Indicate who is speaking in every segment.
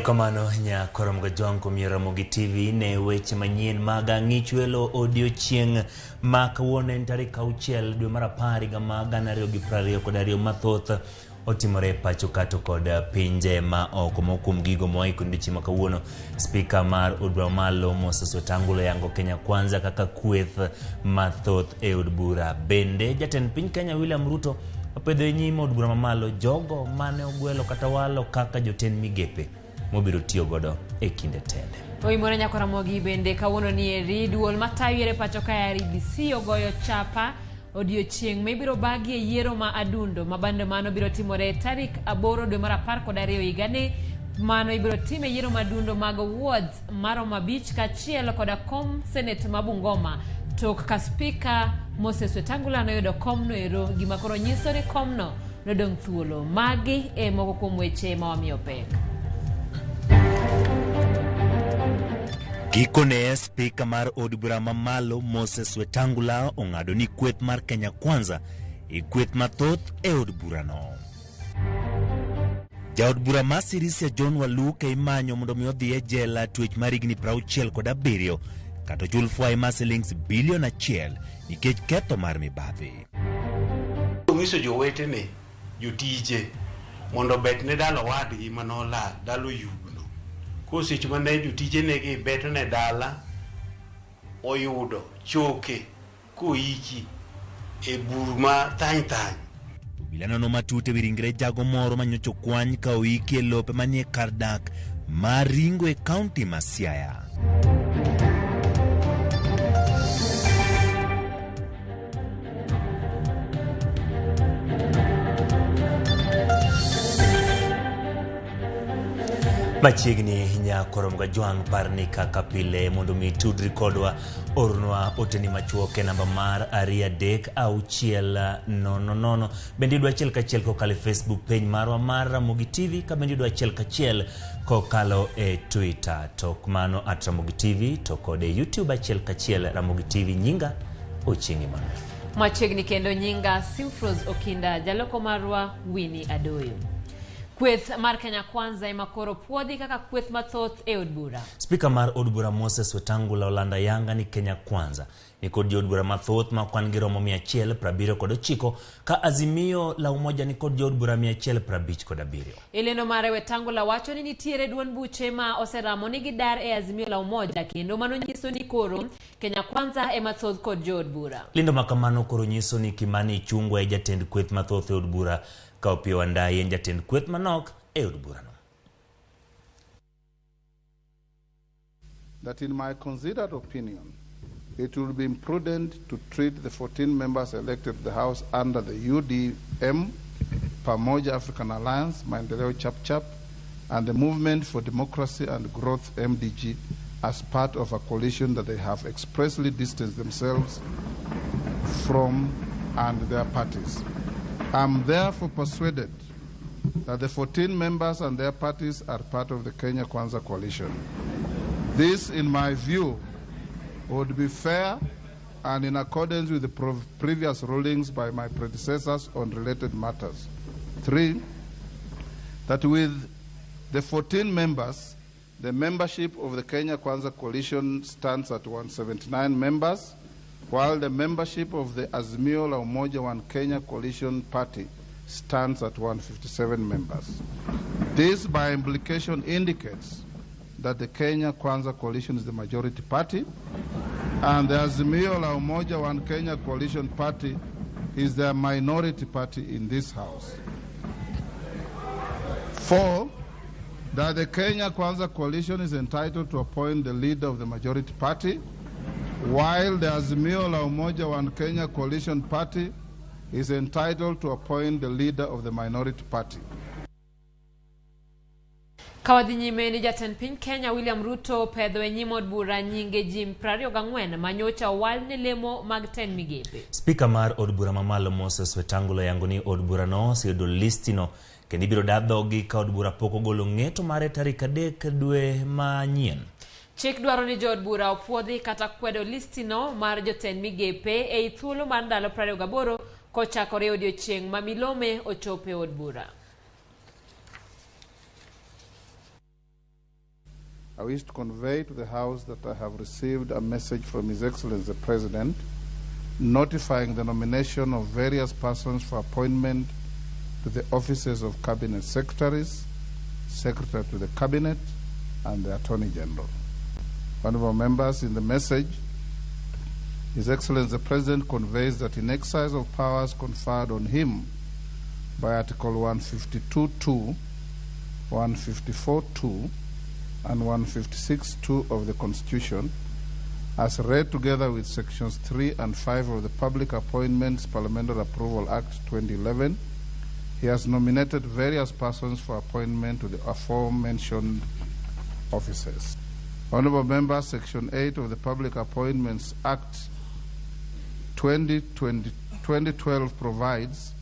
Speaker 1: Erokamano nyakoro Mgajwang' kuom yiero Ramogi TV ne weche manyien mag ang'ich welo odiochieng' ma kawuono en tarik 6 dwe mar 10 higa ma 2022 mathoth otimore e pacho kato kod pinje ma oko. Moko kuom gigo mowaiko odiochieng' ma kawuono, spika mar od bura mamalo Moses Wetangula oyango Kenya Kwanza kaka kweth mathoth e od bura. Bende jatend piny Kenya William Ruto opedho e nyim od bura mamalo jogo mane ogwelo kata walo kaka jotend migepe mobiro tiyo godo e kinde tende.
Speaker 2: Oimore nyako Ramogi bende kawuono ni eri duol matayo yiero e pacho kae REBC ogoyo chapa odiochieng' ma ibiro bagie yiero ma adundo ma bando mano biro timore tarik 8 dwe mar 12 higani. Mano ibiro time yiero ma adundo mag wards maromo 5 kaachiel koda kom senate ma Bungoma tok ka spika Moses Wetangula noyudo komno ero, gima koro nyiso ni komno nodong' thuolo. Magi e moko kuom weche ma wamiyo pek.
Speaker 1: Gikone, spika mar od bura mamalo Moses Wetangula ong'ado ni kweth mar Kenya Kwanza e kweth mathoth e od burano. Jaod bura ma Sirisia John Waluke imanyo mondo mi odhi e jela twech mar higni 67 kata ochul fwai mar silings bilion 1 nikech ketho mar mibadhi.
Speaker 3: Onyiso jowetene, jotije, mondo obet ne dala owadgi mane olal, dala oyugno. Koro seche mane jotijene gi beto ne dala, oyudo choke koiki e bur ma thany thany.
Speaker 1: Obila nono matut ewi ringre jago moro manyocha okwany ka oiki e lope manie kar dak mar Ringo e kaunti ma Siaya. Machiegni nyakoro Mgajwang' parni kaka pile mondo mi tudri kodwa, ornwa oteni machuok e namba mar 23600. Bende yudwa achiel kachiel kokalo e Facebook page marwa mar Ramogi TV, ka bende yudwa achiel kachiel kokalo e Twitter. To mano at Ramogi TV, to kod e YouTube achiel kachiel Ramogi TV. Nyinga Ochieng' Emmanuel.
Speaker 2: Machiegni kendo nyinga Simfros Okinda, jaloko marwa Winnie Adoyo. Kweth mar Kenya Kwanza ema koro puodhi kaka kweth mathoth e od bura.
Speaker 1: Spika mar od bura Moses Wetangula olando ayanga ni Kenya Kwanza ni kod jood bura mathoth ma kwan gi romo 179 ka Azimio la Umoja ni kod jood bura 157.
Speaker 2: E lendo mare Wetangula wacho ni nitiere duond buche ma oseramo ni gidar e Azimio la Umoja kendo mano nyiso ni koro Kenya Kwanza ema thoth kod jood bura.
Speaker 1: Lendo ma kamano koro nyiso ni Kimani Ichung'wa e jatend kweth mathoth e od bura ka Opiyo Wandayi en jatend kweth manok e od burano.
Speaker 4: That in my considered opinion, it would be imprudent to treat the 14 members elected to the House under the UDM, Pamoja African Alliance, Maendeleo Chap Chap, and the Movement for Democracy and Growth, MDG, as part of a coalition that they have expressly distanced themselves from and their parties. I'm therefore persuaded that the 14 members and their parties are part of the Kenya Kwanza coalition. This, in my view, would be fair and in accordance with the previous rulings by my predecessors on related matters. 3, that with the 14 members, the membership of the Kenya Kwanza coalition stands at 179 members, while the membership of the Azimio la Umoja One Kenya Coalition Party stands at 157 members. This, by implication, indicates that the Kenya Kwanza coalition is the majority party, and the Azimio la Umoja One Kenya Coalition Party is the minority party in this house. 4, that the Kenya Kwanza coalition is entitled to appoint the leader of the majority party, while the Azimio la Umoja One Kenya Coalition Party is entitled to appoint the leader of the minority party.
Speaker 2: Ka wadhi nyime ni jatend piny Kenya William Ruto pedho e nyim od bura nyinge ji 24 ma nyocha owal ne lemo mag tend migepe.
Speaker 1: Spika mar od bura mamalo Moses Wetangula oyango ni od burano oseyudo listino kendo ibiro daa dhogi ka od bura pok ogolo ng'eto mare tarik 3 dwe manyien.
Speaker 2: Chik dwaro ni jood bura opuodhi kata kwedo listino mar jotend migepe ei thuolo mar ndalo 28 kochakore odiochieng' ma milome ochopo e od bura.
Speaker 4: I wish to convey to the House that I have received a message from His Excellency the President notifying the nomination of various persons for appointment to the offices of Cabinet Secretaries, Secretary to the Cabinet, and the Attorney General. Honourable members, in the message, His Excellency the President conveys that in exercise of powers conferred on him by Article 152.2, 154.2, and 156.2 of the Constitution, as read together with Sections 3 and 5 of the Public Appointments Parliamentary Approval Act 2011, he has nominated various persons for appointment to the aforementioned offices. Honourable Members, Section 8 of the Public Appointments Act 2012 provides,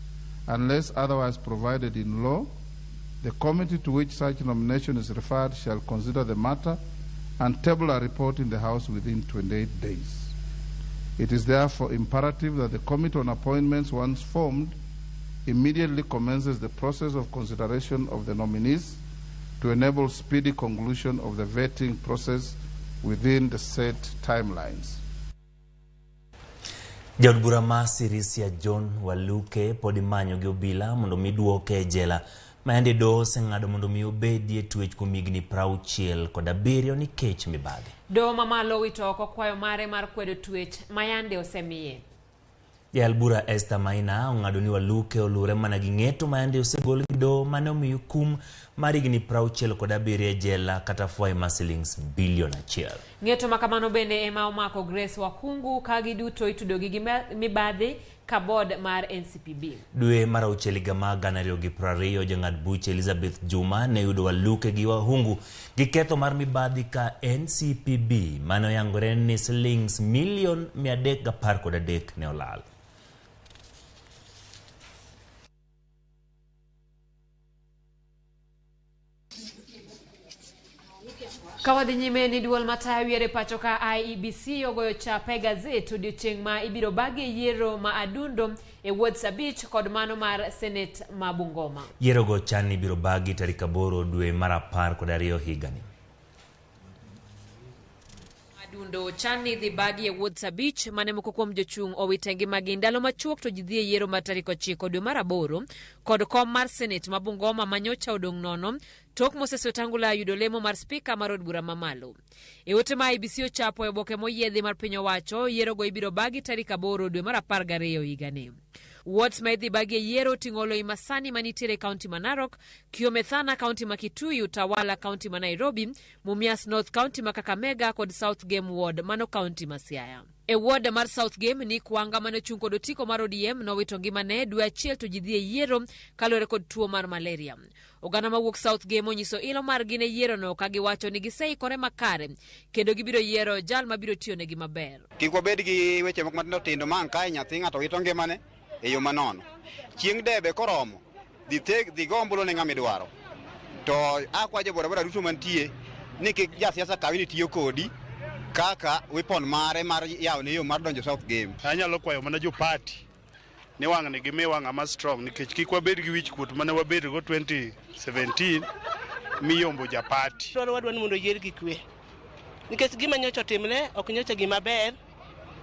Speaker 4: unless otherwise provided in law, the committee to which such nomination is referred shall consider the matter and table a report in the House within 28 days. It is therefore imperative that the Committee on Appointments, once formed, immediately commences the process of consideration of the nominees to enable speedy conclusion of the vetting process within the set timelines.
Speaker 1: Jaod bura ma Sirisia John Waluke pod imanyo gi obila mondo mi duoke e jela ma yande doho oseng'ado mondo mi obedie twech kuom higni 67 nikech mibadhi.
Speaker 2: Doho mamalo owito oko kwayo mare mar kwedo twech ma yande osemiye.
Speaker 1: Jayal bura Esther Maina ong'ado ni Waluke olure mana gi ng'eto ma yande osegol gi doho mane omiyo kum mar higni 67 e jela kata fwai mar silings bilion 1.
Speaker 2: Ng'eto ma kamano bende ema omako Grace Wakhungu ka giduto itudogi gi mibadhi ka board mar NCPB.
Speaker 1: Dwe mar auchiel higa mar 2020 jang'ad buche Elizabeth Juma ne yudo Waluke gi Wahungu gi ketho mar mibadhi ka NCPB mane oyangore ni silings milion 313 ne olal.
Speaker 2: Ka wadhi nyime ni duol matayo yiero e pacho ka IEBC ogoyo chapa e gazet odiochieng' ma ibiro bagie yiero ma adundo e wards 5 kod mano mar Senate ma Bungoma.
Speaker 1: Yiero go chan ni ibiro bagi tarik 8 dwe mar 12 higani.
Speaker 2: Adundo chan ni idhi bagi e wards 5 mane moko kuom jochung' owite ngimagi ndalo machuok to ji dhi e yiero mar tarik 9 dwe mar 8 kod kom mar Senate ma Bungoma ma nyocha odong' nono tok Moses Wetangula yudo lemo mar spika mar od bura mamalo. E ote ma IEBC ochapo e oboke moyiedhi mar piny owacho, yierogo ibiro bagi tarik 8 dwe mar 12 higani. Wards ma idhi bagi e yiero oting'o Loimasani manitiere e kaunti ma Narok, Kiomethana kaunti ma Kitui, Utawala kaunti ma Nairobi, Mumias North kaunti ma Kakamega kod South Gem Ward mano kaunti ma Siaya. E ward mar South Gem, Nick Wanga mane ochung' kod otiko mar ODM nowito ngimane dwe achiel to ji dhi e yiero kaluwore kod tuo mar malaria. Oganda mawuok South Gem onyiso ilo margi ne yierono ka giwacho ni giseikore makare kendo gibiro yiero jal mabiro tiyonegi maber.
Speaker 5: Kik wabed gi weche moko matindo tindo ma ang' kae nyathi ng'ato wito ngimane e yo manono. Chieng' debe koromo, dhi theg dhi go ombulu ne ng'ama idwaro. To akwa jo bodaboda duto mantie ni kik jasiasa kawi ni tiyo kodi kaka weapon mare mar yawo ne yo mar donjo South Gem.
Speaker 3: Anyalo kwayo mana jo party ni wang'ni gimiwa ng'ama strong nikech kik wabed gi wich kuot mane wabed go 2017 miyombo ja party.
Speaker 6: Wadwa ni mondo oyier gi kwe nikech gima nyocha otimre ok nyocha gima ber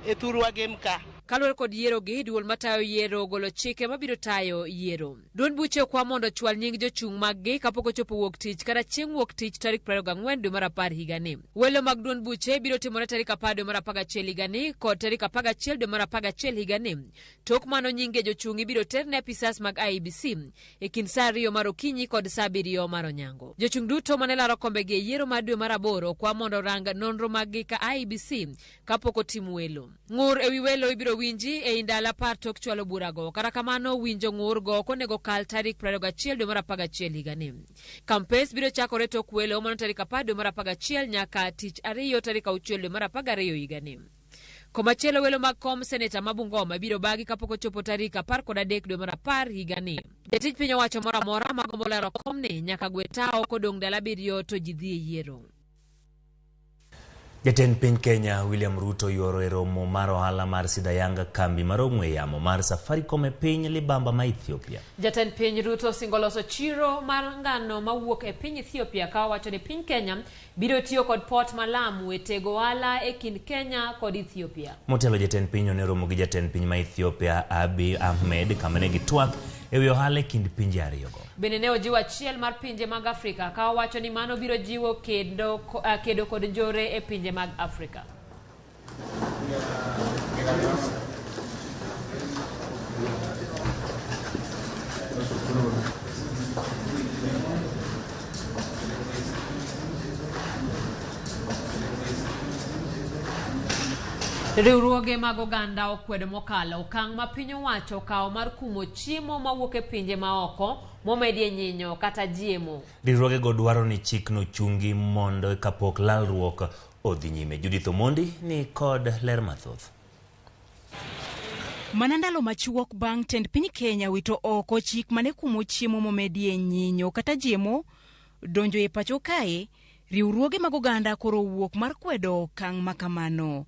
Speaker 6: e thurwa Gem ka.
Speaker 2: Kaluwore kod yiero gi, duol matayo yiero ogolo chike mabiro tayo yiero. Duond buche okwa mondo ochwal nying jochung' mag-gi kapok ochopo wuok tich kata chieng' wuok tich tarik 24 dwe mar 10 higani. Welo mag duond buche biro timore tarik 10 dwe mar 11 higani kod tarik 11 dwe mar 11 higani. Tok mano nyinge jochung' ibiro ter ne apisas mag IEBC e kind saa 2 mar okinyi kod saa 7 mar onyango. Jochung' duto mane laro kombegi e yiero mar dwe mar 8 okwa mondo orang nonro mag-gi ka IEBC kapok otim welo. Ng'ur ewi welo ibiro winji e ndalo 10 tok chwalo burago. Kata kamano winjo ng'ur go ok onego kal tarik 21 dwe mar 11 higani. Campaigns biro chakore tok welo mano tarik 10 dwe mar 11 nyaka tich ariyo tarik 6 dwe mar 12 higani. Komachielo welo mag kom seneta ma Bungoma biro bagi kapok ochopo tarik 13 dwe mar 10 higani. Jatij piny owacho moro amora magombo laro komni nyaka gwe tao kodong' ndalo 7 to ji dhi e yiero.
Speaker 1: Jatend piny Kenya William Ruto yuoro e romo mar ohala mar Sidayanga kambi mar ong'we yamo mar Safaricom e piny libamba ma Ethiopia.
Speaker 2: Jatend piny Ruto osingo loso chiro mar ngano mawuok e piny Ethiopia ka owacho ni piny Kenya biro tiyo kod port ma Lamu e tego ohala e kind Kenya kod Ethiopia.
Speaker 1: Motelo jatend piny ne oromo gi jatend piny ma Ethiopia Abiy Ahmed kama ne gitwak e wi ohala e kind pinje ariyogo.
Speaker 2: Bende ne ojiwo achiel mar pinje mag Afrika ka owacho ni mano biro jiwo kedo kod njore e pinje mag Afrika. Riwruoge mag oganda okwedo mokalo okang' ma piny owacho okawo mar kumo chiemo mawuok e pinje maoko momedie nyinyo kata GMO.
Speaker 1: Riwruogego dwaro ni chikno chungi mondo kapok lalruok odhi nyime. Judith Omondi ni kod ler mathoth.
Speaker 7: Mana ndalo machuok bang' tend piny Kenya wito oko chik mane kumo chiemo momedie nyinyo kata GMO donjo e pacho kae, riwruoge mag oganda koro owuok mar kwedo okang' makamano.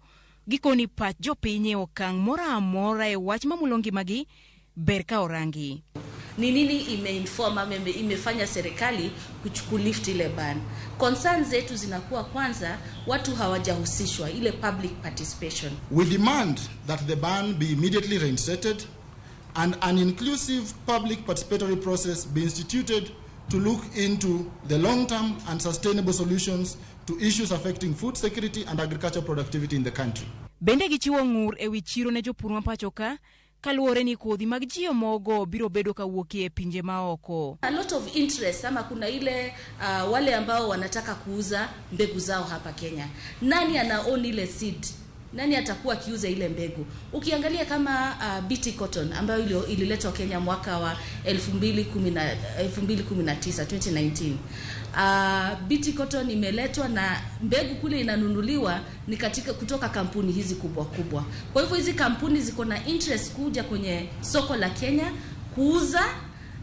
Speaker 7: Gikoni pach jopiny e okang' moro amora e wach mamulo ngimagi ber ka orangi.
Speaker 8: Ni nini imeinform ama imefanya serikali kulift ile ban? Concern zetu zinakuwa kwanza watu hawajahusishwa, ile public participation.
Speaker 9: We demand that the ban be immediately reinstated and an inclusive public participatory process be instituted to look into the long-term and sustainable solutions to issues affecting food security and agricultural productivity in the country.
Speaker 7: Bende gichiwo ng'ur e wi chiro ne jopur ma pacho ka kaluwore ni kodhi mag GMO go biro bedo kawuok e pinje maoko.
Speaker 8: A lot of interest ama kuna ile wale ambao wanataka kuuza mbegu zao hapa Kenya. Nani ana own ile seed? Nani atakuwa akiuza ile mbegu? Ukiangalia kama BT Cotton ambayo ililetwa Kenya mwaka wa 2019, 2019. BT Cotton imeletwa na mbegu kule inanunuliwa ni katika kutoka kampuni hizi kubwa kubwa. Kwa hivyo hizi kampuni ziko na interest kuja kwenye soko la Kenya kuuza,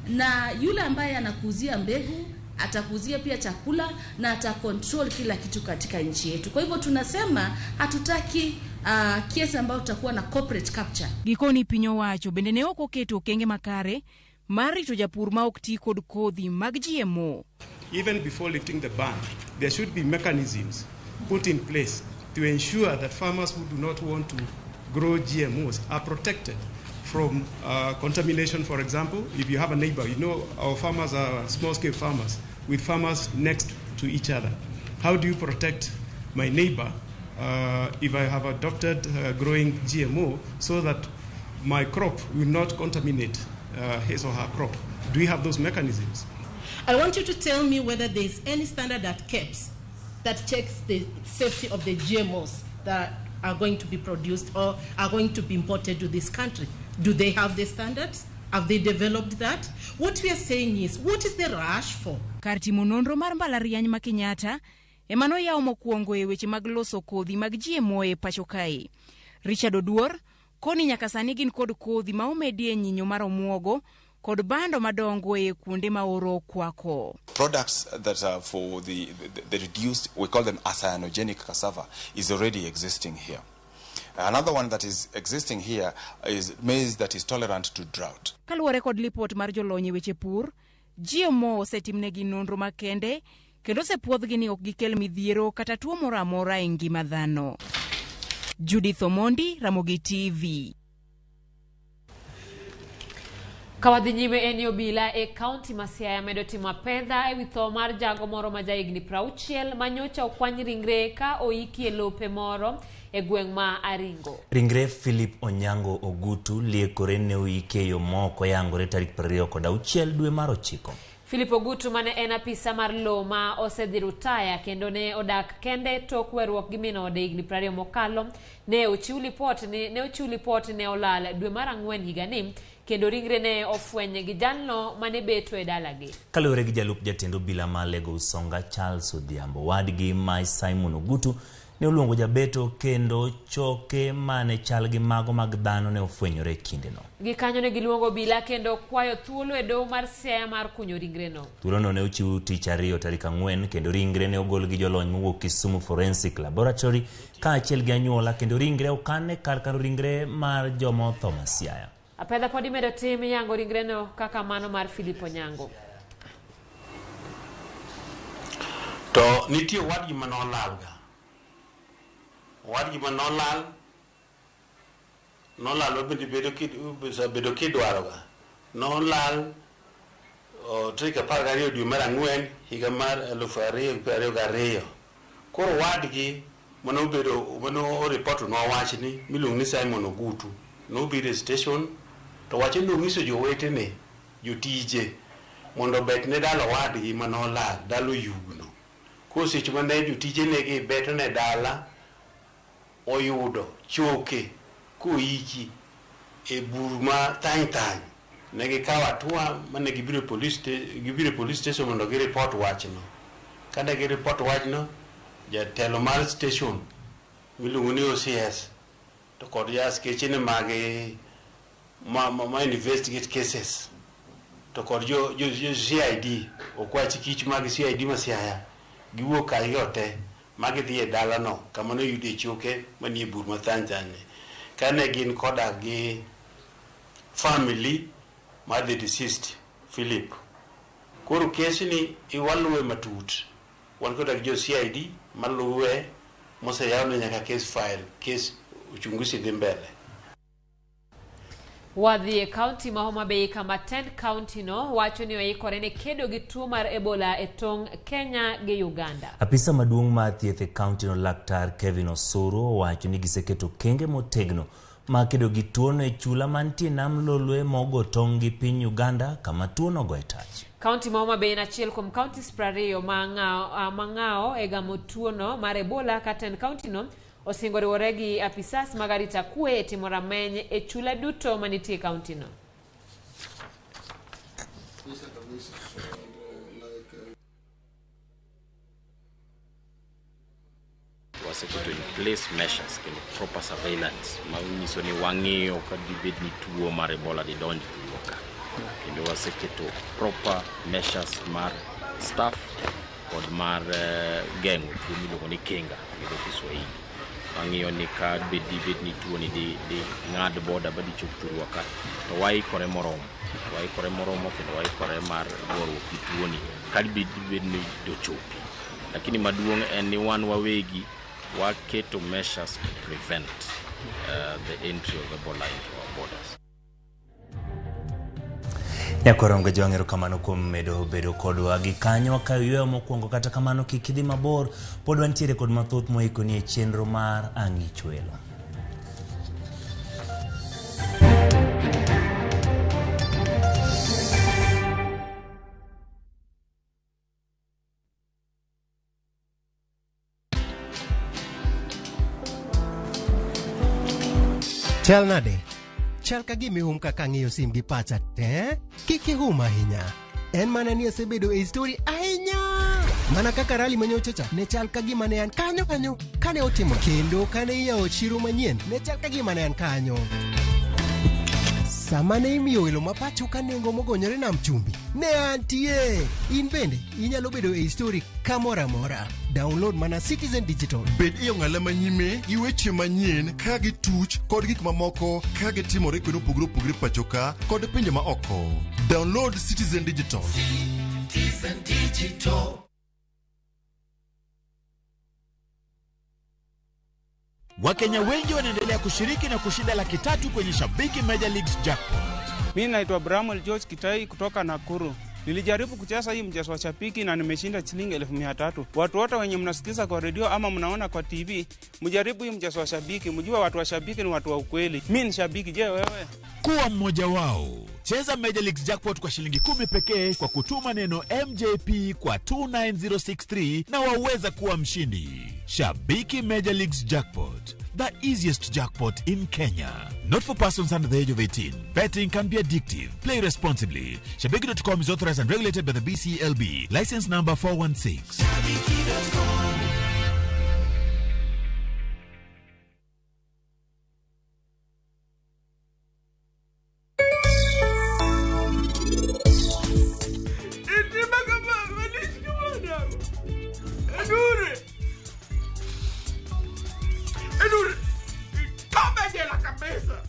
Speaker 8: na yule ambaye anakuuzia mbegu atakuuzia pia chakula na atacontrol kila kitu katika nchi yetu. Kwa hivyo tunasema hatutaki kesi ambayo tutakuwa na corporate capture.
Speaker 7: Gikoni piny owacho bende ne ok oketo okenge makare mar rito japur ma ok ti kod kodhi mag GMO.
Speaker 10: Even before lifting the ban, there should be mechanisms put in place to ensure that farmers who do not want to grow GMOs are protected from contamination. For example, if you have a neighbor, you know our farmers are small-scale farmers with farmers next to each other. How do you protect my neighbor if I have adopted growing GMO so that my crop will not contaminate his or her crop? Do we have those mechanisms?
Speaker 6: I want you to tell me whether there is any standard at KEBS that checks the safety of the GMOs that are going to be produced or are going to be imported to this country. Do they have the standards? Have they developed that? What we are saying is, what is the rush for?
Speaker 7: Kar timo nonro mar mbalariany ma Kenyatta ema noyawo mokwongo e weche mag loso kodhi mag GMO e pacho kae. Richard Oduor koni nyaka sani gin kod kodhi ma omedie nyinyo mar omuogo kod bando madongo e kuonde ma oro okwako.
Speaker 11: Products that are for the reduced, we call them acyanogenic cassava, is already existing here. Another one that is existing here is maize that is tolerant to drought.
Speaker 7: Kaluwore kod lipot mar jolony e weche pur, GMO osetimnegi nonro makende kendo osepuodhgi ni ok gikel midhiero kata tuo moro amora e ngima dhano. Judith Omondi, Ramogi TV.
Speaker 2: Kawadhi nyime en obila e kaunti ma Siaya medo timo apedha ewi tho mar jago moro ma jahigni 60 ma nyocha okwany ringre ka oiki e lope moro e gweng' ma Aringo.
Speaker 1: Ringre Philip Onyango Ogutu liekore ne oiki e yo ma ok oyangore tarik 26 dwe mar 9.
Speaker 2: Philip Ogutu mane en apisa mar lowo ma osedhi rutaya kendo ne odak kende tok weruok gi min ode higni 20 mokalo ne ochiw lipot ne olal dwe mar 4 higani kendo ringre ne ofweny gi jalno mane beto e dalagi.
Speaker 1: Kaluwore gi jalup jatend obila ma Lego Usonga Charles Odhiambo, wadgi ma Simon Ogutu ne oluongo jabeto kendo choke mane chal gi mago mag dhano ne ofwenyore e kindeno.
Speaker 2: Gikanyo ne giluongo obila kendo kwayo thuolo e doho mar Siaya mar kunyo ringreno.
Speaker 1: Thuolono ne ochiw tich ariyo tarik 4 kendo ringre ne ogol gi jolony mowuok Kisumu Forensic Laboratory kaachiel gi anyuola kendo ringre okan e kar kano ringre mar joma otho ma Siaya.
Speaker 2: Apedha pod imedo tim yango ringreno kaka mano mar Philip Onyango.
Speaker 3: To nitie owadgi mane olalga. Owadgi mane olal, nolal mabende bedo kidwaroga. Nolal tarik 12 dwe mar 4 higa mar 2022. Koro owadgi mane obedo mane oripotonwa wachni miluongo ni Simon Ogutu nobiro e station to wacho ni nonyiso jowetene jotije mondo obet ne dala owadgi mane olal dala Oyugno. Koro seche mane jotijene gi beto ne dala oyudo choke koiki e bur ma thany thany. Ne gikawo hatua mane gibiro e police station mondo giripot wachno. Kane giripot wachno, jatelo mar station miluongo ni OCS to kod askechene mag ma investigate cases to kod jo CID okwach kich mag CID ma Siaya giwuok kargi te ma gidhi e dalano kama noyudie choke manie bur ma thany thany ni. Kane gin koda gi family mar the deceased Philip. Koro kesni iwaluwe matut. Wan koda gi jo CID maluwe moseyawne nyaka case file, case uchunguzi dhi mbele.
Speaker 2: Wadhi e kaunti ma Homa Bay kama tend kaunti no wacho ni oikore ne kedo gi tuo mar Ebola e tong' Kenya gi Uganda.
Speaker 1: Apisa maduong' mar thieth e kaunti no Laktar Kevin Osuru owacho ni giseketo okenge motegno mar kedo gi tuono e chula mantie nam Lolwe mogo tong' gi piny Uganda kama tuono ogoye tach.
Speaker 2: Kaunti ma Homa Bay en achiel kuom kauntis 20 ma ng'awo e gamo tuono mar Ebola ka tend kaunti no osingo riwore gi apisas mag arita kwe e timo rameny e chula duto manitie e kaunti no.
Speaker 12: Waseketo in place measures kendo proper surveillance manyiso ni wang'iyo ka dibed ni tuo mar Ebola didonj thurwa ka. Kendo waseketo proper measures mar staff kod mar geng'o tuo miluongo ni kinga gi dho Kiswahili. Wang'iyo ni ka dibed ni tuo ni di ng'ad boda ba dichop thurwa ka to waikore moromo. Waikore moromo kendo waikore mar goruok gi tuo ni ka dibed ni dochopi. Lakini maduong' en ni wan wawegi waketo measures to prevent the entry of Ebola into our borders.
Speaker 1: Nyakorongo jwang' erokamano kuom medo bedo kodwa gi kanyo wakayo yweyo mokwongo kata kamano kik idhi mabor pod wantiere kod mathoth moikoni e chenro mar Ang'ich Welo.
Speaker 13: Chal nade? Chal ka gima ihum kaka ang'iyo sim gi pacha te? Kik ihum ahinya. En mana ni asebedo e story ahinya. Mana kaka rally manyocha cha ne chal ka gima ne an kanyo kanyo kane otimo kendo kane iyawo chiro manyien ne chal ka gima ne an kanyo. Sama ne imiyo welo ma pacho ka nengo mogonyore nam chumbi ne antie. In bende inyalo bedo e story kamoro amora. Download mana Citizen Digital.
Speaker 14: Bed e ong'ala manyime gi weche manyien ka gituch kod gik mamoko ka gitimore kuonde mopogore opogore pacho ka kod pinje ma oko. Download Citizen Digital.
Speaker 15: Citizen Digital.
Speaker 16: Wakenya wengi wanaendelea kushiriki na kushinda 300,000 kwenye Shabiki Major Leagues Jackpot.
Speaker 17: Mimi naitwa Bramwell George Kitai kutoka Nakuru. Nilijaribu kucheza hii mchezo wa Shabiki na nimeshinda shilingi 300,000. Watu wote wenye mnasikiza kwa redio ama mnaona kwa TV, mjaribu hii mchezo wa Shabiki, mjue watu wa Shabiki ni watu wa ukweli. Mimi ni shabiki, je wewe?
Speaker 16: Kuwa mmoja wao. Cheza Major Leagues Jackpot kwa shilingi 10 pekee kwa kutuma neno MJP kwa 29063 na waweza kuwa mshindi. Shabiki Major Leagues Jackpot, the easiest jackpot in Kenya. Not for persons under the age of 18. Betting can be addictive. Play responsibly. Shabiki.com is authorized and regulated by the BCLB. License number 416.
Speaker 15: Shabiki.com. Pesa.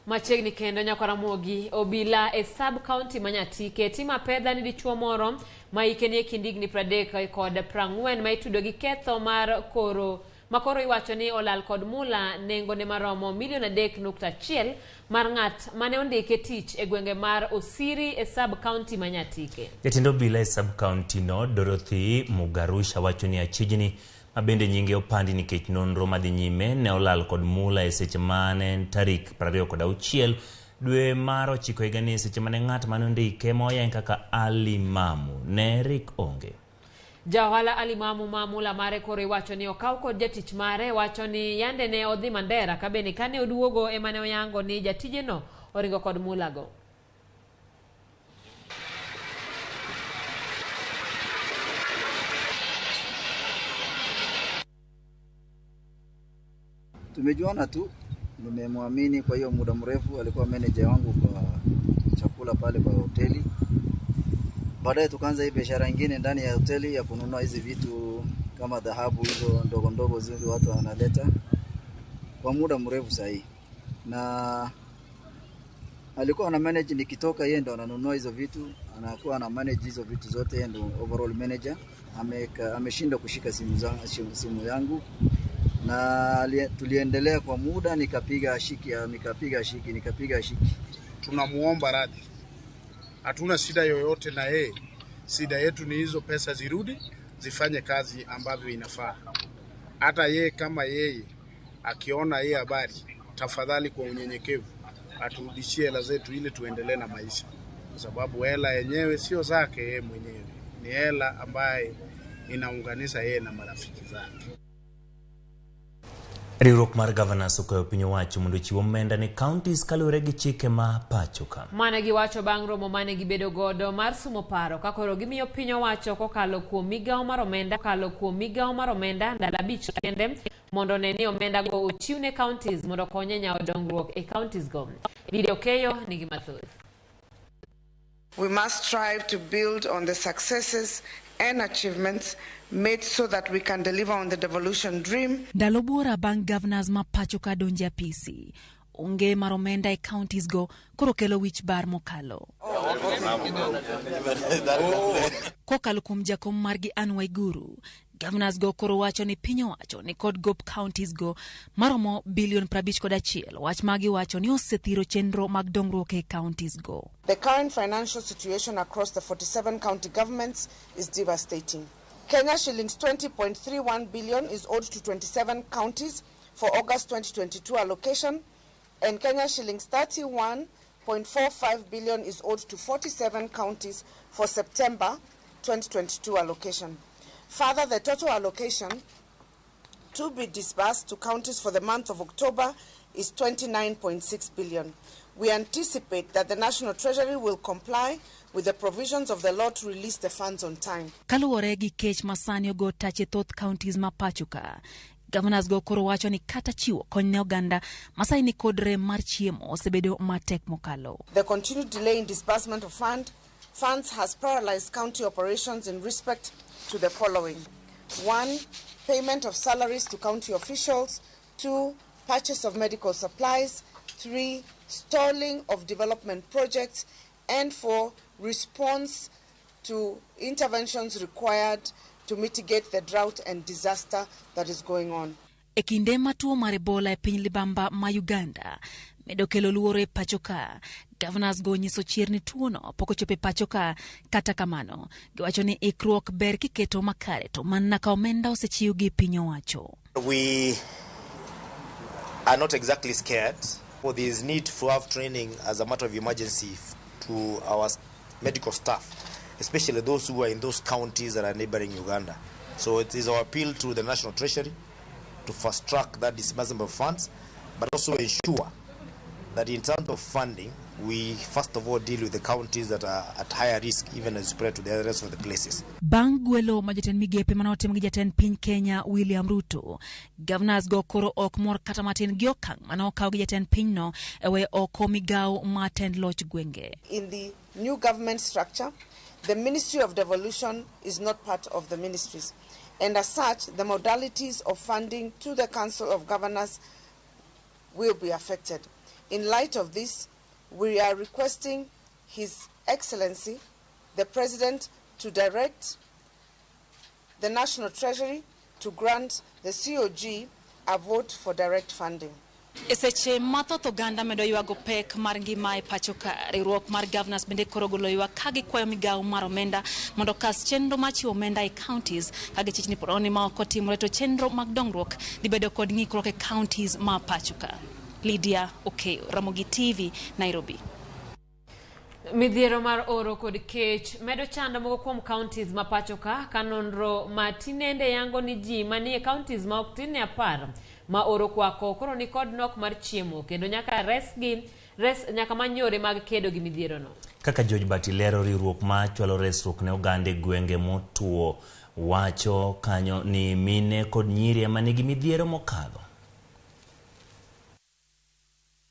Speaker 2: Machiegni kendo Nyakwaramogi obila e sub county ma Nyatike timo apedha ni dichuo moro ma hike ni e kind higni 30 kod 40 ma itudo gi ketho mar koro makoro iwacho ni olal kod mula nengone maromo milion 3.1 mar ng'at mane ondike tich e gwenge mar Osiri e sub county ma Nyatike.
Speaker 1: Jatend obila e sub county no Dorothy Mugarusha wacho ni achijni ma bende nyinge opandi nikech nonro madhi nyime ne olal kod mula e seche mane en tarik 26 dwe mar 9 higani e seche mane ng'at mane ondike ma oyang kaka Ali Mamu ne rik onge.
Speaker 2: Ja ohala Ali Mamu ma mula mare koro iwacho ni okaw kod jatich mare wacho ni yande ne odhi Mandera ka bende kane oduogo ema ne oyango ni jatijeno oringo kod mulago.
Speaker 18: Tumejuana tu, nimemwamini kwa hiyo muda mrefu. Alikuwa manager wangu kwa chakula pale kwa hoteli. Baadaye tukaanza hii biashara nyingine ndani ya hoteli ya kununua hizi vitu kama dhahabu hizo ndogo ndogo zile watu wanaleta kwa muda mrefu sahi. Na alikuwa ana manage, nikitoka yeye ndo ananunua hizo vitu, anakuwa ana manage hizo vitu zote, yeye ndo overall manager. Ameshindwa kushika simu yangu. Na tuliendelea kwa muda, nikapiga shiki.
Speaker 19: Tunamuomba radhi. Hatuna shida yoyote na yeye. Shida yetu ni hizo pesa zirudi, zifanye kazi ambavyo inafaa. Hata yeye kama yeye akiona hii habari, tafadhali kwa unyenyekevu aturudishie hela zetu ili tuendelee na maisha. Kwa sababu hela yenyewe sio zake yeye mwenyewe. Ni hela ambaye inaunganisha yeye na marafiki zake.
Speaker 1: Riwruok mar governors okwayo piny owacho mondo ochiw omenda ne counties kaluwore gi chike ma pacho ka.
Speaker 2: Mane giwacho bang' romo mane gibedo godo mar sumo paro ka koro gimiyo piny owacho kokalo kuom migawo mar omenda ndalo 5 kende mondo one ni omenda go ochiw ne counties mondo okony e nyawo dongruok e counties go. Lydia Okeyo nigi mathoth.
Speaker 20: We must strive to build on the successes and achievements made so that we can deliver on the devolution dream.
Speaker 21: Ndalo buora bang' governors ma pacho ka donjo e apisi, onge mar omenda e counties go koro kelo wich bar mokalo. Kokalo kuom jakom margi Anne Waiguru, governors go koro wacho ni piny owacho ni kod gop counties go maromo bilion 51, wach magi wacho ni osethiro chenro mag dongruok e counties go.
Speaker 20: The current financial situation across the 47 county governments is devastating. Kenya shillings 20.31 billion is owed to 27 counties for August 2022 allocation, and Kenya shillings 31.45 billion is owed to 47 counties for September 2022 allocation. Further, the total allocation to be disbursed to counties for the month of October is 29.6 billion. We anticipate that the National Treasury will comply with the provisions of the law to release the funds on time.
Speaker 21: Kaluwore gi kech masani ogo tache thoth counties ma pacho ka, governors go koro wacho ni kata chiwo kony ne oganda masai ni kod rem mar chiemo osebedo matek mokalo.
Speaker 20: The continued delay in disbursement of funds has paralyzed county operations in respect to the following. 1, payment of salaries to county officials. 2, purchase of medical supplies. 3, stalling of development projects. And 4, response to interventions required to mitigate the drought and disaster that is going on.
Speaker 21: E kinde ma tuo mar Ebola e piny libamba ma Uganda medo kelo luoro e pacho ka, governors go nyiso chir ni tuono pok ochopo e pacho ka. Kata kamano, giwacho ni ikruok ber kiketo makare to mana ka omenda osechiw gi piny owacho.
Speaker 22: We are not exactly scared. For there is need to have training as a matter of emergency to our medical staff, especially those who are in those counties that are neighboring Uganda. So it is our appeal to the National Treasury to fast track that disbursement of funds, but also ensure that in terms of funding, We first of all deal with the counties that are at higher risk, even as spread to the rest of the places.
Speaker 21: Bang' gwelo ma jatend migepe mane otim gi jatend piny Kenya William Ruto, governors go koro ok mor kata matin gi okang' mane okaw gi jatend pinyno e weyo oko migawo mar tend loch gwenge.
Speaker 20: In the new government structure, the Ministry of Devolution is not part of the ministries. And as such, the modalities of funding to the Council of Governors will be affected. In light of this, we are requesting His Excellency, the President, to direct the National Treasury to grant the COG a vote for direct funding.
Speaker 21: E seche mathoth oganda medo ywago pek mar ngima e pacho ka, riwruok mar governors bende koro golo ywak ka gikwayo migawo mar omenda mondo okas chenro mar chiwo omenda e counties ka gichich ni poroni ma ok otimore to chenro mag dongruok dhi bedo kod ng'ikruok e counties ma pacho ka. Lydia Okeyo, Ramogi TV, Nairobi.
Speaker 2: Midhiero mar oro kod kech medo chando moko kuom counties ma pacho ka ka nonro ma tinende yango ni ji manie counties ma ok tin ne 10 ma oro kwako koro ni kod nok mar chiemo kendo nyaka resgi res nyaka many yore mag kedo gi midhiero no.
Speaker 1: Kaka George Bati lero, riwruok ma chwalo resruok ne oganda e gwenge motuo wacho kanyo ni mine kod nyiri ema nigi midhiero mokadho.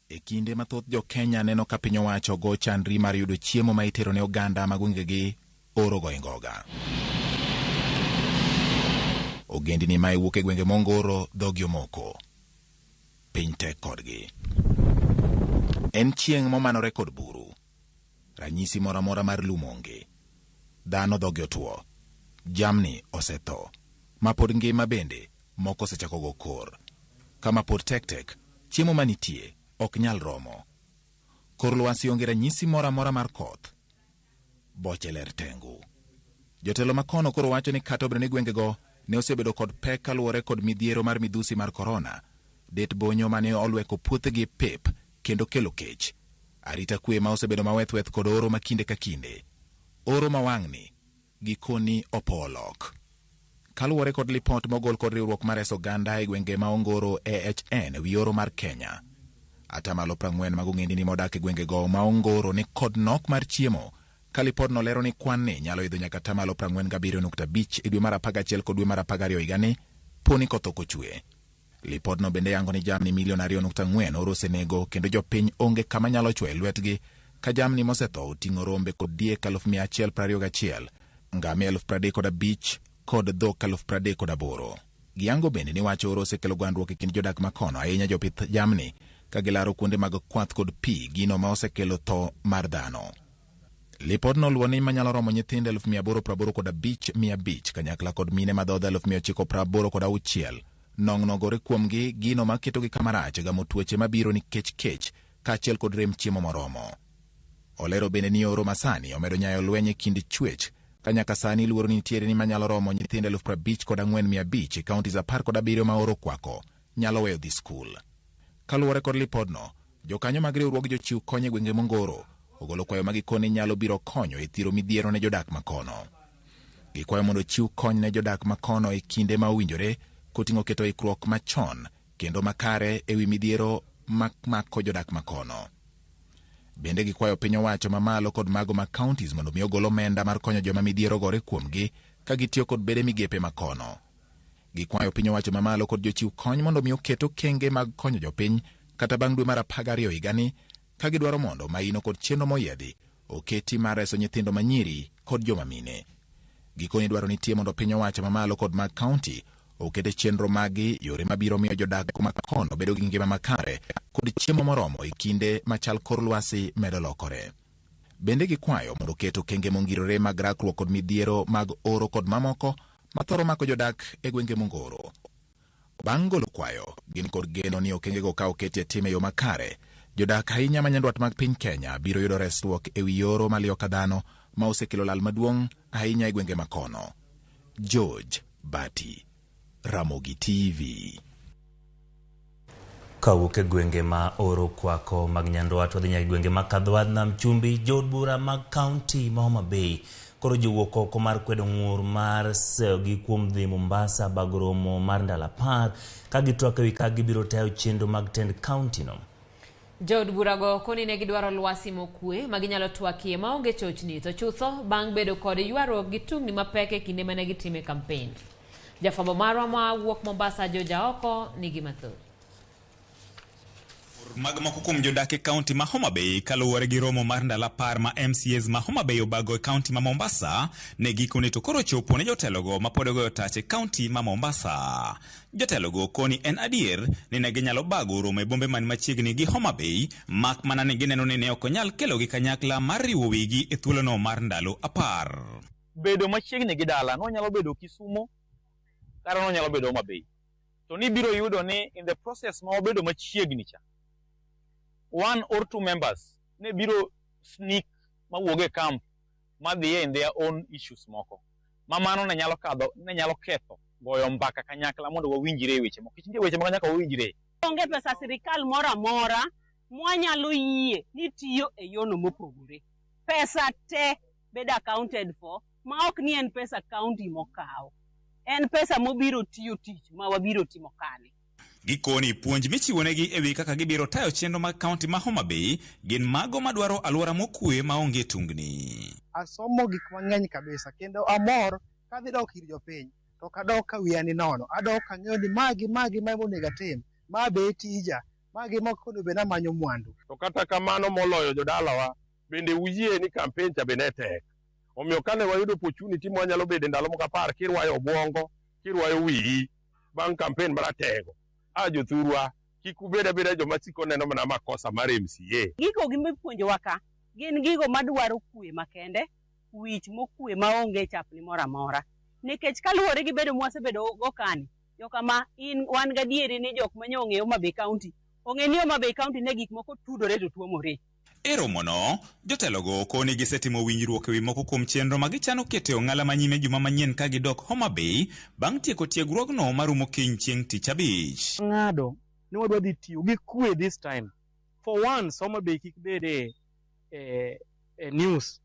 Speaker 4: E kinde mathoth jo Kenya neno ka piny owacho go chandri mar yudo chiemo ma itero ne oganda ma gwengegi oro go ngoga. Ogendini ma iwuok e gwenge mongoro dhogi omoko. Piny tek kodgi. En chieng' momanore kod buru. Ranyisi moro amora mar lum onge. Dhano dhogi otwo. Jamni osetho. Ma pod ngima bende moko osechako go kor. Kama pod tek tek, chiemo manitie ok nyal romo. Kor lwasi onge ranyisi moro amora mar koth. Boche ler tengu. Jotelo makono koro wacho ni kata obedo ni gwengego ne osebedo kod pek kaluwore kod midhiero mar midhusi mar korona, det bonyo mane olweko puothegi pep kendo kelo kech. Arita kwe ma osebedo mawethweth kod oro ma kinde ka kinde. Oro ma wang'ni gikoni opo olok. Kaluwore kod lipot mogol kod riwruok mar reso oganda e gwenge ma ongoro AHN ewi oro mar Kenya. Atamalo 40 mag ogendini modak e gwengego ma ongoro ni kod nok mar chiemo ka lipodno lero ni kwan ni nyalo idho nyaka atamalo 47.5 e dwe mar 11 kod dwe mar 12 higani poni koth ok ochwe. Lipodno bende yango ni jamni milion 2.4 oro osenego kendo jopiny onge kama nyalo chwoye lwetgi ka jamni mosetho oting'o rombe kod diek 121,000, ngamia 35,000 kod dhok 38,000. Giyango bende ni wach oro osekelo gwandruok e kind jodak makono, ahinya jopith jamni, ka gilaro kuonde mag kwath kod pi, gino ma osekelo tho mar dhano. Lipodno luwo ni manyalo romo nyithindo 885,500 kanyakla kod mine madhodho 986,000 nong'nogore kuomgi, gino maketogi kama rach gamo tuoche mabiro nikech kech kaachiel kod rem chiemo moromo. Olero bende ni oro masani omedo nyayo lweny e kind chwech ka nyaka sani luoro nitiere ni manyalo romo nyithindo 54,500 e counties 17 ma oro kwako nyalo weyo dhi skul. Kaluwore kod lipodno, jokanyo mag riwruog jochiw kony e gwenge mongoro ogolo kwayo ma gikone nyalo biro konyo e thiro midhiero ne jodak makono. Gikwayo mondo ochiw kony ne jodak makono e kinde ma owinjore koting'o keto ikruok machon kendo makare ewi midhiero mako jodak makono. Bende gikwayo piny owacho mamalo kod mago mag counties mondo mi ogol omenda mar konyo joma midhiero gore kuomgi ka gitiyo kod bede migepe makono. Gikwayo piny owacho mamalo kod jochiw kony mondo mi oket okenge mag konyo jopiny kata bang' dwe mar 12 higani ka gidwaro mondo maino kod chenro moyiedhi oketi mar reso nyithindo manyiri kod joma mine. Gikoni dwaro nitie mondo piny owacho mamalo kod mag county okete chenro magi yore mabiro miyo jodak makono bedo gi ngima makare kod chiemo moromo e kinde machal kor lwasi medo lokore. Bende gikwayo mondo oket okenge mongirore mag rakruok kod midhiero mag oro kod mamoko mathoro mako jodak e gwenge mongoro. Bang' golo kwayo, gin kod geno ni okengego ka oketi e tim e yo makare, jodak ahinya ma nyandwat mag piny Kenya biro yudo resruok ewi oro maliyo ka dhano ma osekelo lal maduong' ahinya e gwenge makono. George Bati, Ramogi TV.
Speaker 1: Kawuok e gwenge ma oro kwako mag nyandwat wadhi nyaka e gwenge mag Kadhwadh Nam Chumbi. Jood bura mag kaunti ma Homa Bay koro jowuok oko mar kwedo ng'ur mar seyogi kuom dhi Mombasa bago romo mar ndalo 10 ka gitwak ewi kaka gibiro tayo chenro mag tend kaunti no.
Speaker 2: Jood burago koni ne gidwaro lwasi mokwe ma ginyalo twakie maonge chochni to chutho bang' bedo kod ywaruok gi tungni mapek e kinde mane gitime kampen. Jafwambo marwa mawuok Mombasa George Aoko nigi mathoth.
Speaker 5: Mag moko kuom jodak e kaunti ma Homa Bay kaluwore gi romo mar ndalo 10 ma MCAs ma Homa Bay obago e kaunti ma Mombasa ne gikone to koro chopo ne jotelogo ma pod ogoyo tach e kaunti ma Mombasa. Jotelogo koni en adier ni ne ginyalo bago romo e bombe man machiegni gi Homa Bay mak mana ni gineno ni ne ok onyal kelogi kanyakla mar riwo wigi e thuolono mar ndalo 10.
Speaker 9: Bedo machiegni gi dala nonyalo bedo Kisumo kata nonyalo bedo Homa Bay. To nibiro yudo ni in the process ma wabedo machiegni cha, 1 or 2 members ne biro sneak mawuog e camp madhiye in their own issues moko. Ma mano ne nyalo kadho, ne nyalo ketho goyo mbaka kanyakla mondo wawinjre e weche moko. Nikech nitie weche moko nyaka wawinjre.
Speaker 23: Onge pesa sirikal moro amora mwanyalo yie ni tiyo e yono mopogore. Pesa te bedo accounted for ma ok ni en pesa county mokaw. En pesa mobiro tiyo tich ma wabiro timo kane.
Speaker 5: Gikoni puonj michiwonegi e wi kaka gibiro tayo chenro mag kaunti ma Homa Bay gin mago madwaro alwora mokwe maonge tungni.
Speaker 24: Asomo gik mang'eny kabisa kendo amor kadhi dok ir jopiny to ok adok ka wiya ni nono, adok kang'eyo ni magi magi ma onego atim, ma be e tija, magi ma ok onego bed ni amanyo mwandu.
Speaker 25: To kata kamano moloyo jodalawa bende uyie ni campaign cha be ne tek. Omiyo kane wayudo opportunity mwanyalo bedo e ndalo moko 10 kirwayo obwongo, kirwayo wiyi bang' campaign maratego. A jothurwa, kik ubed abeda joma siko neno mana makosa mar MCA.
Speaker 23: Gigo gimipuonjowa ka gin gigo madwaro kwe makende, wich mokwe maonge chapni moro amora. Nikech kaluwore gi bedo mwasebedo go kani, jokama in wan gadieri ni jok manyo ong'eyo Homa Bay County, ong'e ni Homa Bay County ne gik moko tudore to tuomore.
Speaker 5: E romono, jotelogo koni gisetimo winjruok ewi moko kuom chenro ma gichano keto e ong'ala manyime juma manyien ka gidok Homa Bay bang' tieko tiegruogno marumo kiny chieng' tich abich.
Speaker 26: Ng'ado ni wadwa dhi tiyo gi kwe this time. For once, Homa Bay kik bed e news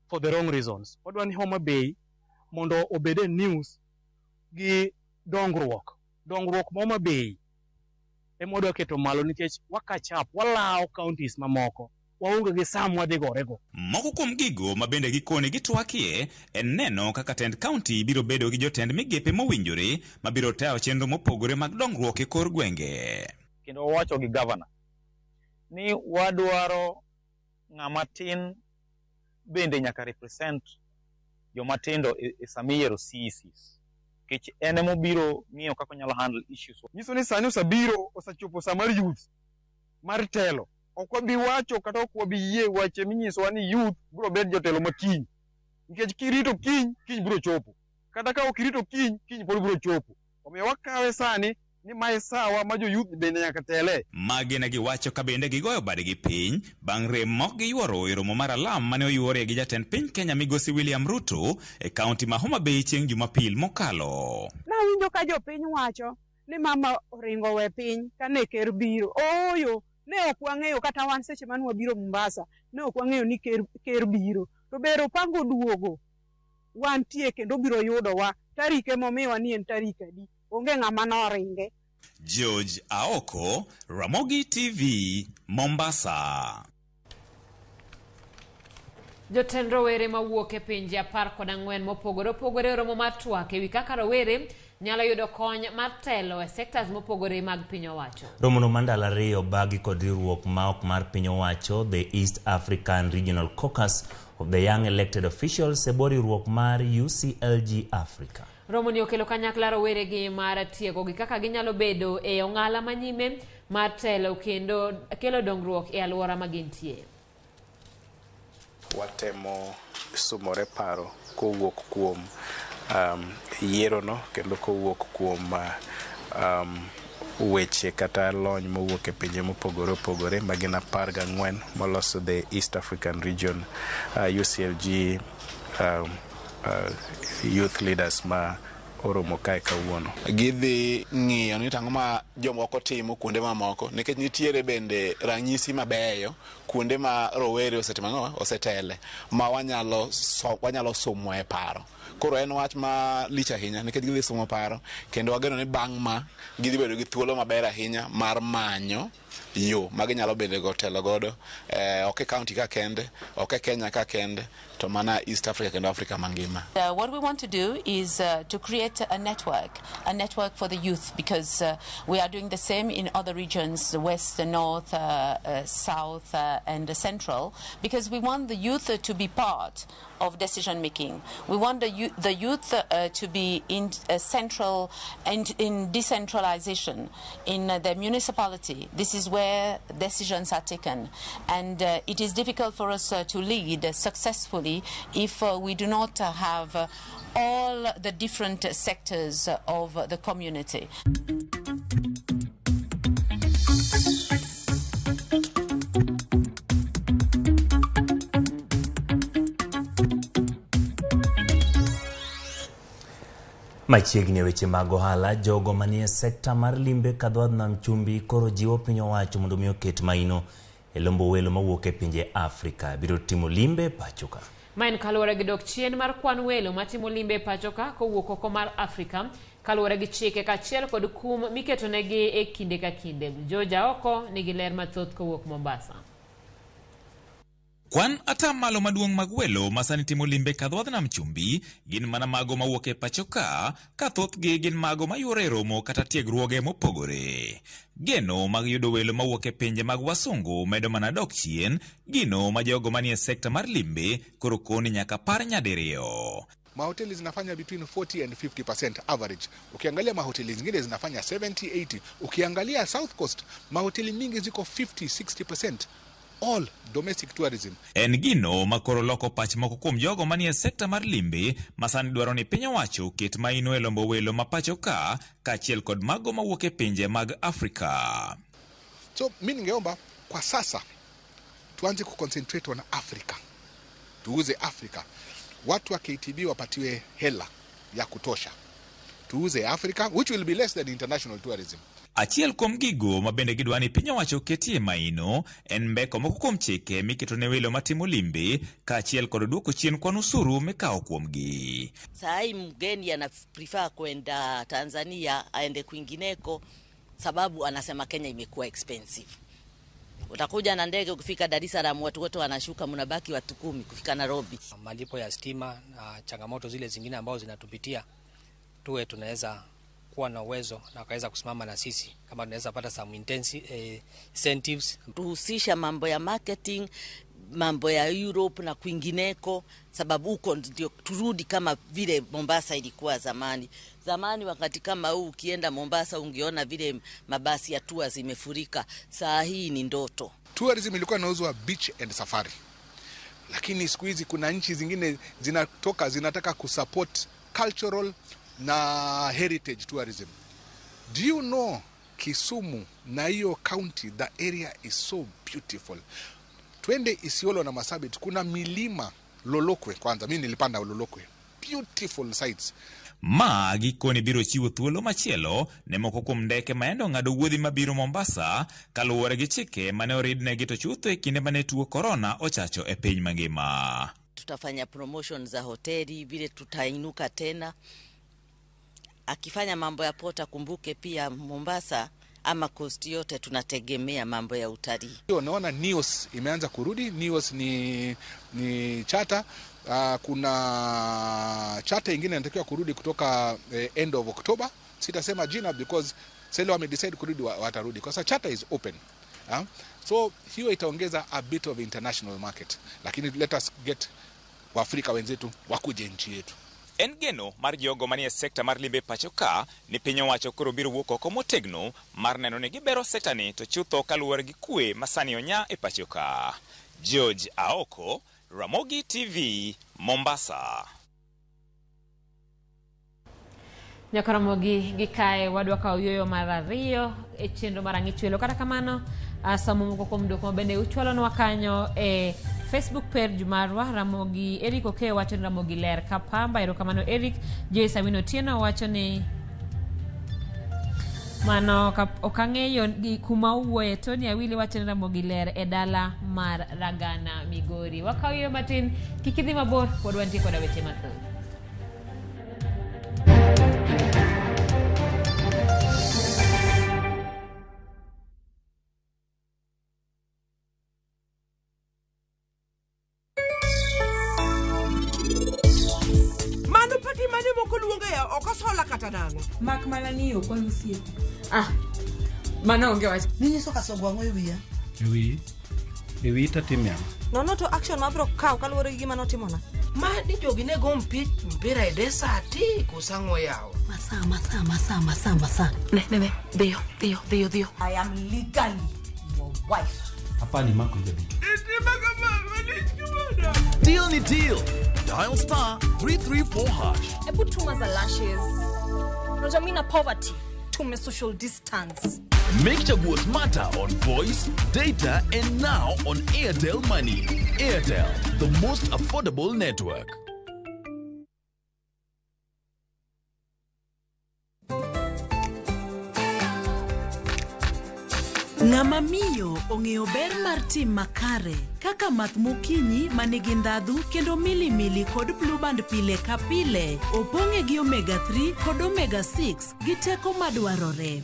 Speaker 26: for the wrong reasons. Wadwa ni Homa Bay mondo obed e news gi dongruok. Dongruok ma Homa Bay ema wadwa keto malo nikech wa catch up, walawo counties mamoko. Waonge gi saa mwadhi gorego.
Speaker 5: Moko kuom gigo ma bende gikone gitwakie en neno kaka tend county biro bedo gi jotend migepe mowinjore mabiro tayo chenro mopogore mag dongruok e kor gwenge.
Speaker 9: Kendo wawacho gi governor ni wadwaro ng'ama tin bende nyaka represent joma tindo e sama iyiero CECs. Nikech en emobiro ng'iyo kaka onyalo handle issues.
Speaker 26: Nyiso ni sani osebiro, osechopo sa mar youth mar telo. Ok wabi wacho kata ok wabi yie wache minyisowa ni youth biro bet jotelo ma kiny. Nikech kirito kiny, kiny biro chopo. Kata ka ok irito kiny, kiny pod biro chopo. Omiyo wakawe sani ni mae sawa ma jo youth bende nyaka tele.
Speaker 5: Magi ne giwacho ka bende gigoyo badgi piny bang' rem mok giyuoro e romo mar alam mane oyuore gi jatend piny Kenya migosi William Ruto e kaunti ma Homa Bay chieng' Jumapil mokalo.
Speaker 27: Nawinjo ka jopiny wacho ni mama oringo we piny kane ker biro. Ooyo, ne ok wang'eyo kata wan seche mane wabiro Mombasa, ne ok wang'eyo ni ker biro. To ber opango duogo, wantie kendo biro yudowa. Tarik emomiwa ni en tarik adi. Onge ng'ama noringe.
Speaker 5: George Aoko, Ramogi TV, Mombasa.
Speaker 2: Jotend rowere mawuok e pinje 14 mopogore opogore oromo mar twak ewi kaka rowere nyalo yudo kony mar telo e sectors mopogore mag piny owacho.
Speaker 1: Romono mar ndalo 2 obagi kod riwruok ma ok mar piny owacho, the East African Regional Caucus of the Young Elected Officials e bwo riwruok mar UCLG Africa.
Speaker 2: Romoni okelo kanyakla rowere gi mar tiego gi kaka ginyalo bedo e ong'ala manyime mar telo kendo kelo dongruok e alwora ma gintie.
Speaker 28: Watemo sumore paro kowuok kuom yierono kendo kowuok kuom weche kata lony mowuok e pinje mopogore opogore ma gin 14 moloso the East African Region UCLG youth leaders ma oromo kae kawuono.
Speaker 29: Gidhi ng'iyo ni tang'o ma jomoko timo kuonde mamoko nikech nitiere bende ranyisi mabeyo. Kuonde ma rowere osetimo ang'o, osetele ma wanyalo so, wanyalo somo e paro. Koro en wach ma lich ahinya nikech gidhi somo paro kendo wageno ni bang' ma gidhi bedo gi thuolo maber ahinya mar manyo yo ma ginyalo bedo go telo godo ok e county ka kende, ok e Kenya ka kende, to mana East Africa kendo Africa mangima.
Speaker 3: What we want to do is to create a network for the youth, because we are doing the same in other regions, the west, the north, south, and the central, because we want the youth to be part of decision making. We want the youth to be in central and in decentralization, in the municipality. This is where decisions are taken, and it is difficult for us to lead successfully if we do not have all the different sectors of the community.
Speaker 1: Machiegni e weche mag ohala, jogo manie sekta mar limbe kadho nam chumbi koro jiwo piny owacho mondo mi oket maino e lombo welo mawuok e pinje Afrika biro timo limbe pacho ka.
Speaker 2: Ma en kaluwore gi dok chien mar kwan welo matimo limbe e pacho ka kowuok oko mar Afrika kaluwore gi chike kaachiel kod kum miketonegi e kinde ka kinde. George Aoko nigi ler mathoth kowuok Mombasa.
Speaker 5: Kwan atamalo maduong' mag welo ma sani timo limbe kadho nam chumbi gin mana mago mawuok e pacho ka, ka thothgi gin mago mayuore e romo kata tiegruoge mopogore. Geno mag yudo welo mawuok e pinje mag wasungu medo mana dok chien, gino ma jogo manie sekta mar limbe koro koni nyaka par nyadiriyo.
Speaker 6: Mahoteli zinafanya between 40 and 50% average. Ukiangalia mahoteli zingine zinafanya 70, 80. Ukiangalia South Coast, mahoteli mingi ziko 50, 60%. All domestic tourism.
Speaker 5: En gino ma koro loko pach moko kuom jogo manie sekta mar limbe ma sani dwaro ni piny owacho oket maino e lombo welo ma pacho ka kaachiel kod mago mawuok e pinje mag Afrika.
Speaker 6: So mi ningeomba kwa sasa tuanze kuconcentrate on Africa, tuuze Africa. Watu wa KTB wapatiwe hela ya kutosha, tuuze Africa which will be less than international tourism.
Speaker 5: Achiel kuom gigo ma bende gidwa ni piny owacho oketie maino en mbeko moko kuom chike miketo ne welo matimo limbe kaachiel kod duoko chien kwan osuru mikawo kuomgi.
Speaker 7: Saa hii mgeni ana prefer kwenda Tanzania aende kwingineko, sababu anasema Kenya imekuwa expensive. Utakuja na ndege, ukifika Dar es Salaam watu wote wanashuka, mnabaki watu 10 kufika Nairobi.
Speaker 8: Malipo ya stima na changamoto zile zingine ambazo zinatupitia, tuwe tunaweza kuwa na uwezo na wakaweza kusimama na sisi kama tunaweza pata some incentives.
Speaker 7: Tuhusisha mambo ya marketing, mambo ya Europe na kwingineko, sababu huko ndio turudi kama vile Mombasa ilikuwa zamani. Zamani wakati kama huu ukienda Mombasa ungeona vile mabasi ya tours zimefurika. Saa hii ni ndoto.
Speaker 6: Tourism ilikuwa inauzwa beach and safari, lakini siku hizi kuna nchi zingine zinatoka zinataka kusupport cultural na heritage tourism. Do you know Kisumu na hiyo county, the area is so beautiful. Twende Isiolo na Marsabit, kuna milima Lolokwe kwanza, mimi nilipanda Lolokwe. Beautiful sites.
Speaker 5: Ma gikone biro chiwo thuolo machielo ne moko kuom ndeke maendo ng'ado wuodhi mabiro Mombasa kaluwore gi chike mane oridnegi to chutho e kinde mane tuo korona ochacho e piny mangima.
Speaker 7: Tutafanya promotion za hoteli vile tutainuka tena. Akifanya mambo ya port akumbuke pia Mombasa ama coast yote tunategemea mambo ya utalii.
Speaker 6: Unaona NIOS imeanza kurudi. NIOS ni charter. Kuna charter ingine inatakiwa kurudi kutoka end of October. Sitasema jina because sasa wame decide kurudi, watarudi. Kwa sababu charter is open. So hiyo itaongeza a bit of international market. Lakini let us get Waafrika wenzetu wakuje nchi yetu.
Speaker 5: En geno mar jogo manie sekta mar limbe pacho ka ni piny owacho koro biro wuok oko motegno mar neno ni gibero sekta ni to chutho kaluwore gi kwe ma sani onya e pacho ka. George Aoko, Ramogi TV, Mombasa.
Speaker 2: Nyaka Ramogi gi kae wadwa kawo yueyo mar ariyo e chenro mar Ang'ich Welo. Kata kamano, somo moko kuom duoko mabende uchwalonwa kanyo e Facebook page marwa. Ramogi Eric Okeyo wacho ni Ramogi ler ka pamba. Erokamano Eric. Joyce Awino Otieno wacho ni Mano ok ang'eyo gi kuma owuoye. Tony Awili wacho ni Ramogi ler e dala mar Ragana Migori. Wakaw yueyo matin, kik idhi mabor, pod wantie koda weche mathoth.
Speaker 10: Mano pati mane moko luongo ya ok osola kata nang'o.
Speaker 11: Mak mana ni ok wan osiepe. Ah, mano onge wach.
Speaker 12: Ninyiso kasongo ang'o e wiya?
Speaker 13: Ewi ewi tatime ang'o?
Speaker 12: Nono to action mabro kawo kaluwore gi gima notimona.
Speaker 10: Ma ni jogi ne go mpira e desert koso ang'o yawa?
Speaker 12: Masaa, masaa, masaa, masaa, masaa.
Speaker 11: Ne, ne, ne. Dhiyo, dhiyo, dhiyo, dhiyo.
Speaker 12: I am legally your wife.
Speaker 13: Hapa ni mako jabito.
Speaker 14: Deal ni deal. Dial star 334 hash.
Speaker 15: Hebu tuma za lashes. Unajua mimi na poverty. Tume social distance.
Speaker 14: Make Chaguo smarter on voice, data, and now on Airtel Money. Airtel, the most affordable network.
Speaker 16: Ng'ama miyo ong'eyo ber mar tim makare kaka math mokinyi ma nigi ndhadhu kendo milimili kod blueband pile ka pile opong'e gi omega 3 kod omega 6 gi teko madwarore.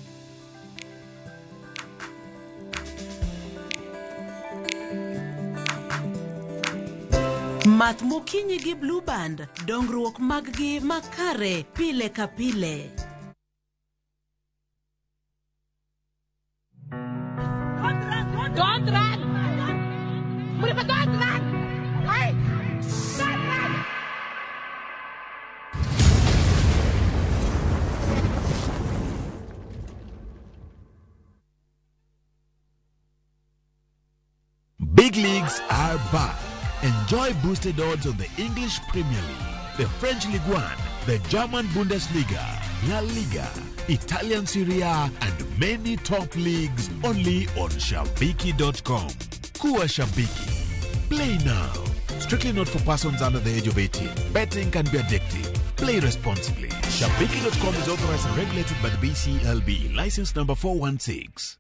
Speaker 16: Math mokinyi gi blueband dongruok mag-gi makare pile ka pile.
Speaker 11: Don't run! Murifa, don't run! Hey! Don't run!
Speaker 14: Big leagues are back. Enjoy boosted odds on the English Premier League, the French Ligue 1, the German Bundesliga, La Liga, Italian Serie A, and many top leagues only on Shabiki.com. Kuwa Shabiki. Play now. Strictly not for persons under the age of 18. Betting can be addictive. Play responsibly. Shabiki.com is authorized and regulated by the BCLB. License number 416.